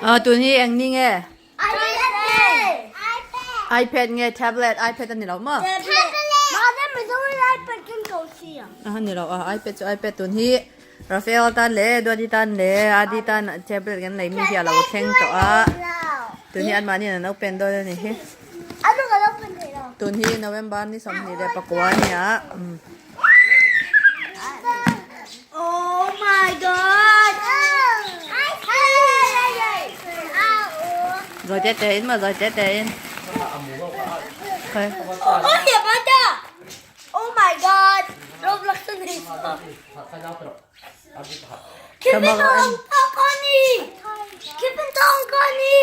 Ah tun hi eng ni nge? iPad nge tablet? iPad a ni lo maw? A ni lo a iPad chu iPad tun hi Rafael tan leh Duati tan leh Adi tan tablet kan nei mi hi a lo thleng tawh a tun hi anmahni an open dawn a ni hi tun hi November ni 24 a ni a. Oh my god! Rồi té té in mà rồi té té in. Okay. Oh my god! Roblox ni. Kevin Tong Kani! Kevin Tong Kani!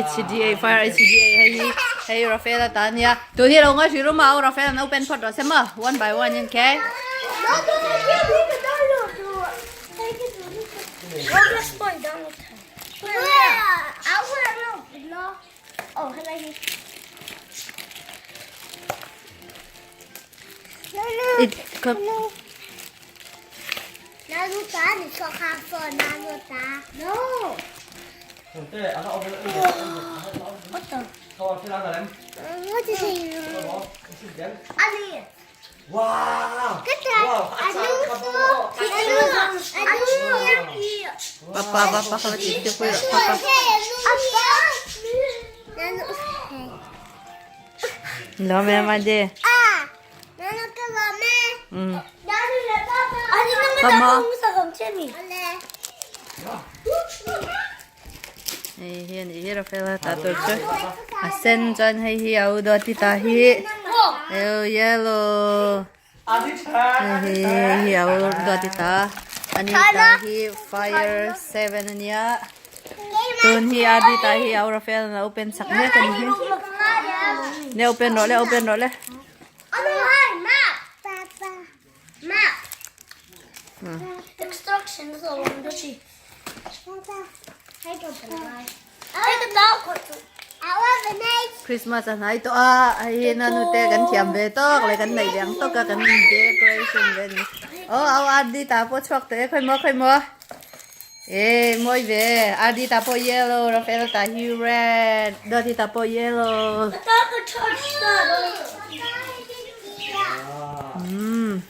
HDA fire HDA hei hi hei Rafaela ta nia. Tu hi lo ngai hri rum a Rafaela an open phawt rawh se maw one by one in okay. Roblox point download. Oh, hello. It come. No. What the? What is it? Ali. Wow! Papa papa kha ti te pui papa. Lo me ma de. Come on. Hei hi ani hi Rafaela ta tur chu a sen chuan hei hi a u dawt ti ta hi eu yellow hei hi hi a u dawt ti ta ani ta hi fire 7 ania tun hi a di ta hi a u Rafaela na open sak mek ani hi le open rawh le open rawh le. Christmas a hnai tawh a hei hi nanute kan thiam ve tawk leh kan neih ve ang tawk a kan decoration ve a ni aw au RD ta pawh chhuak tawh e khawi maw khawi maw eh mawi ve RD ta pawh yellow Rafael ta hi red Dawti ta pawh yellow umm.